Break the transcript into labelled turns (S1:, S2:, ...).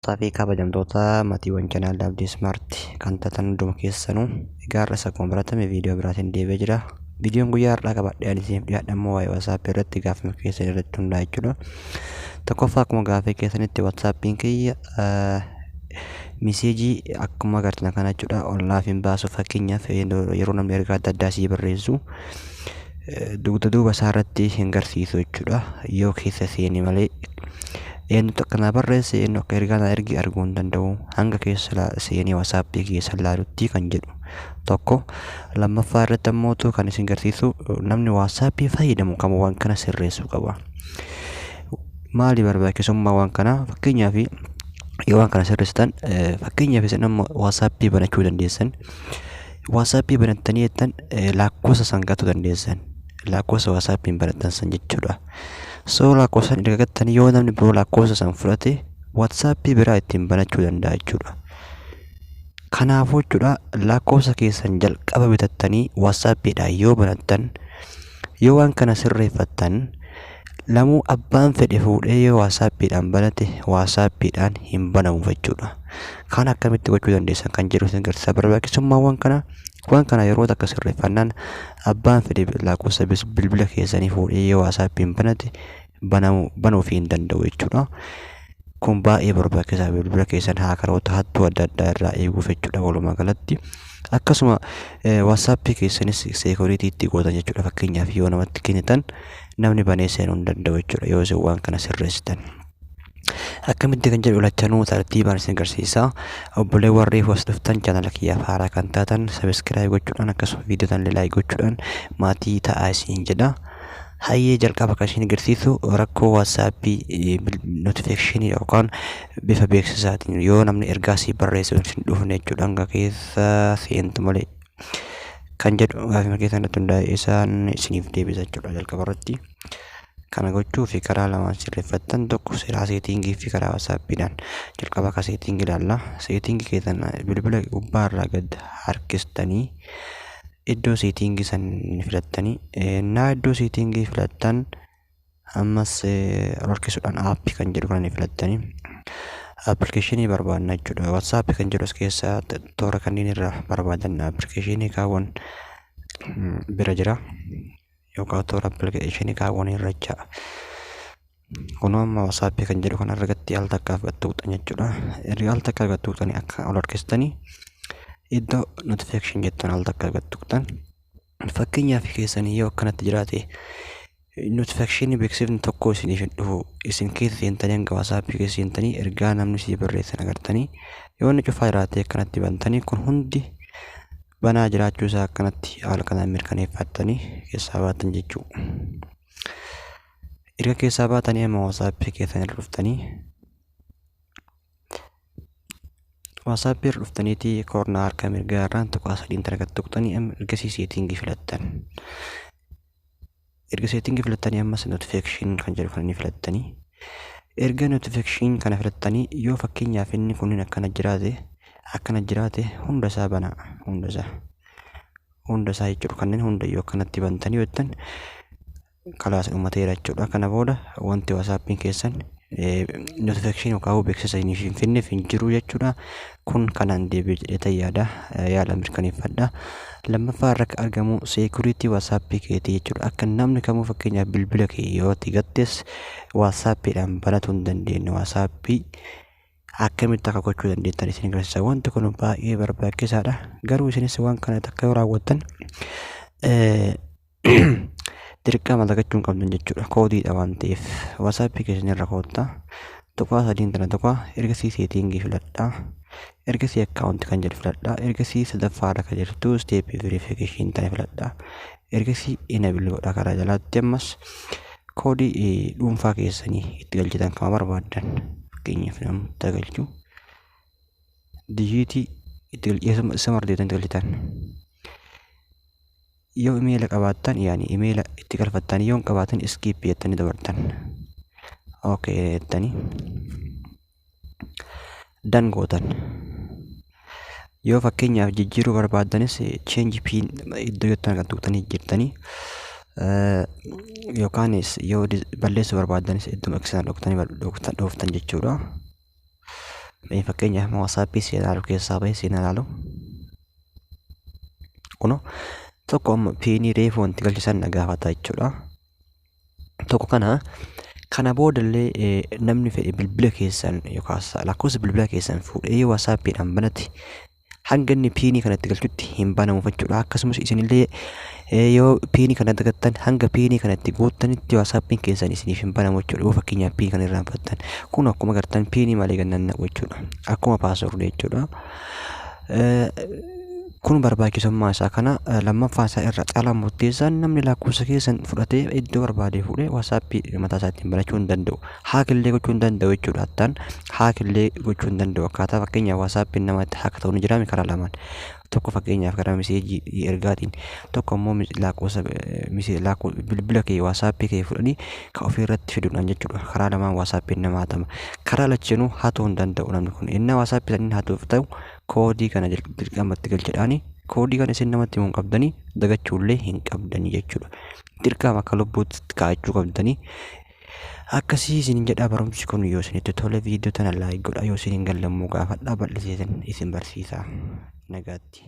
S1: Fi kabajamtoota maatiiwwan chaanaala Abdii Smart kan taatan hunduma keessanuu, egaa har'as akkuma baratame viidiyoo biraatiin deebi'ee jira. Viidiyoon guyyaa har'aa qabadhee ani isiniif dhiyaadhe ammoo waa'ee WhatsApp irratti gaaffii keessan irratti hundaa'a jechuudha. Tokkoffaa, akkuma gaaffii keessanitti WhatsAppiin kiyya message akkuma agartan kana jechuudha ol naaf hin baasu. Fakkeenyaaf, yeroo namni ergaa adda addaa sii barreessu dugda duuba isaa irratti hin garsiisu jechuudha. Yoo keessa seeni malee eenyutu akka naa barreesse, eenyu akka ergaa naa erge arguu hin danda'u hanga keessa seenee WhatsAppii keessa ilaalutti kan jedhu tokko. Lammaffaa irratti ammoo kan isin garsiisu, namni WhatsAppii fayyadamu kamuu waan kana sirreessuu qaba. Maali barbaachisummaa waan kanaa? Fakkeenyaaf, yoo waan kana sirreessitan, fakkeenyaaf isin amma WhatsAppii banachuu dandeessan. WhatsAppii banattanii jettan lakkoofsa san gatuu dandeessan. Lakkoofsa WhatsAppiin banattan san jechuudha. So lakkoofsa erga gattanii, yoo namni biroo lakkoofsa san fudhate, WhatsAppii biraa ittiin banachuu danda'a jechuudha. Kanaafuu jechuudha, lakkoofsa keessan jalqaba bitattanii WhatsAppiidhaan yoo banattan, yoo waan kana sirreeffattan, lamuu abbaan fedhe fuudhee yoo WhatsAppiidhaan banate WhatsAppiidhaan hin banamu jechuudha. Kan akkamitti gochuu dandeessan kan jedhu isin agarsiisa. Barbaachisummaa waan kana, waan kana yeroo takka sirreeffannaan abbaan fedhe lakkoofsa bilbila keessanii fuudhee yoo WhatsAppiin banate banamu banuufii hin danda'u jechuudha. Kun baay'ee barbaachisaa, bilbila keessan hackeroota, hattuu adda addaa irraa eeguuf jechuudha walumaa galatti. Akkasuma WhatsAppii keessanis security itti gootan jechuudha. Fakkeenyaaf, yoo namatti kennitan namni banee seenuu hin danda'u jechuudha yoo isin waan kana sirreessitan. Akkamitti kan jedhu lachanuu tartiibaan isin agarsiisa. Obboleewwan reefu as dhuftan, chaanala kiyyaaf haaraa kan taatan, subscribe gochuudhaan akkasuma viidiyoo tan like gochuudhaan maatii ta'aa isin jedha. Hayyee, jalqaba kan isin agarsiisu rakkoo WhatsAppii notification yookaan bifa beeksisaatiin yoo namni ergaa sii barreessu hin dhufne jechuudha, hanga keessa seentu malee kan jedhu gaafii keessan irratti hundaa'e isaan isiniif deebisa jechuudha jalqaba irratti. Kana gochuu fi karaa lamaan sirreeffattan, tokko seeraa setting fi karaa WhatsAppiidhaan. Jalqaba akka setting ilaalla. Setting keessan bilbila gubbaa irraa gad harkistanii iddoo setting san filattanii, naa iddoo setting filattan, ammas harkisuudhaan app kan jedhu kana filattanii application barbaadna jechuudha. WhatsApp kan jedhu as keessa toora kanneen irra barbaadan, application kaawwan bira jira yookaan toora application kaawwan irra jecha. Kunoo amma WhatsApp kan jedhu kana argatti al takkaaf gad tuqxan jechuudha. Erga al takkaaf gad tuqxanii akka ol harkistanii iddoo notification jettan al takkaaf gad tuqxan. Fakkeenyaaf, keessanii yoo akkanatti jiraate, notification beeksifni tokko isiniif hin dhufu. Isin keessa seentanii, hanga WhatsAppii keessa seentanii ergaa namni sii barreessan agartanii, yoo inni cufaa jiraate akkanatti bantanii, kun hundi banaa jiraachuu isaa akkanatti haala kanaan mirkaneeffattanii keessaa baatan jechuudha. Erga keessaa baatanii amma WhatsAppii keessan irra dhuftanii, WhatsAppii irra dhuftaniiti koornaa harka mirgaa irraan tuqaa sadiin tana gad tuqxanii, ergasii setting filattan. Erga setting filattanii ammas notification kan jedhu kana ni filattanii. Erga notification kana filattanii, yoo fakkeenyaaf inni kunniin akkana jiraate, hunda isaa banaa, hunda isaa jechuudha. Kanneen hunda yoo akkanatti bantanii jettan, kalaas dhumateera jechuudha. Kana booda wanti WhatsAppiin keessan notification yookaan beeksisa isiniif hin finneef hin jiru jechuudha. Kun kanaan deebi'e jedhee yaada, yaala mirkaneeffadha. Lammaffaa irra argamu security WhatsAppii keetii jechuudha. Akka namni kamuu, fakkeenyaaf bilbila kee yoo itti gattes, WhatsAppiidhaan banatuu hin dandeenye WhatsAppii akkamitti akka gochuu dandeettan isin agarsiisa. Wanti kun baay'ee barbaachisaadha. Garuu isinis waan kana takka yoo raawwattan dirqama dagachuu hin qabdan jechuudha. Koodiidha waan ta'eef WhatsAppii keessan irra koottaa. Tuqaa sadiin tana tuqaa, ergasii setting filadhaa. Ergasii account kan jedhu filadhaa. Ergasii sadaffaadha kan jirtu step verification tana filadhaa. Ergasii enable godhaa. Karaa jalaatti ammas koodii dhuunfaa keessanii itti galchitan kama barbaaddan, fakkeenyaaf namoota galchuu digit itti isa mardeetan itti galchitan. Yoo imeela qabaattan, yaani imeela itti galfattan, yoo hin qabaatan skip jettanii dabartan. Okay jettanii done gootan. Yoo fakkeenyaaf jijjiiruu barbaaddanis change PIN iddoo jettan kan tuqxanii jijjiirtanii, yookaanis yoo balleessuu barbaaddanis idduma sana dhoktanii dhooftan jechuudha. Fakkeenyaaf WhatsAppii seenaa ilaalu keessaa bahee seenaa ilaalu. Kunoo tokko amma PINii reefu wanti galchisan na gaafata jechuudha. Tokko kana boodallee namni fedhe bilbila keessan yookaas lakkoofsa bilbila keessan fuudhee WhatsAppiidhaan banate hanga inni PINii kanatti galchutti hin banamu jechuudha. Akkasumas isinillee yoo PINii kana dagattan hanga PINii kanatti guuttanitti WhatsAppiin keessan isiniif hin banamu jechuudha. Yoo fakkeenyaaf PINii kana irraanfattan kun akkuma agartan PINii malee gannan naqu jechuudha. Akkuma passwordii jechuudha. Kun barbaachisummaa isaa kana. Lammaffaa isaa irra caalaa murteessaan, namni lakkoofsa keessan fudhatee iddoo barbaade fuudhee WhatsAppii mataa isaatiin banachuu hin danda'u. Hackillee gochuu hin danda'u jechuudha. Hattaan hackillee gochuu hin danda'u. Akkaataa fakkeenyaaf WhatsAppiin namatti hack ta'uu ni jira karaa lamaan. Tokko fakkeenyaaf karaa messageii ergaatiin, tokko immoo lakkoofsa bilbila kee WhatsAppii kee fudhanii kan ofii irratti fiduudhaan jechuudha. Karaa lamaan WhatsAppiin nama hatama. Karaa lachanuu hatuu hin danda'u namni kun. Inni WhatsAppii saniin hatuuf ta'u koodii kana dirqamatti galchadhaani. Koodii kana isin namatti himuu hin qabdanii, dagachuullee hin qabdanii jechuudha. Dirqama akka lubbuutti kaa'achuu qabdanii. Akkasii isin jedha. Barumsi kun yoo isinitti tole viidiyoo tana like godha, yoo isin hin galle immoo gaafadhaa, bal'isee isin barsiisa. Nagaatti.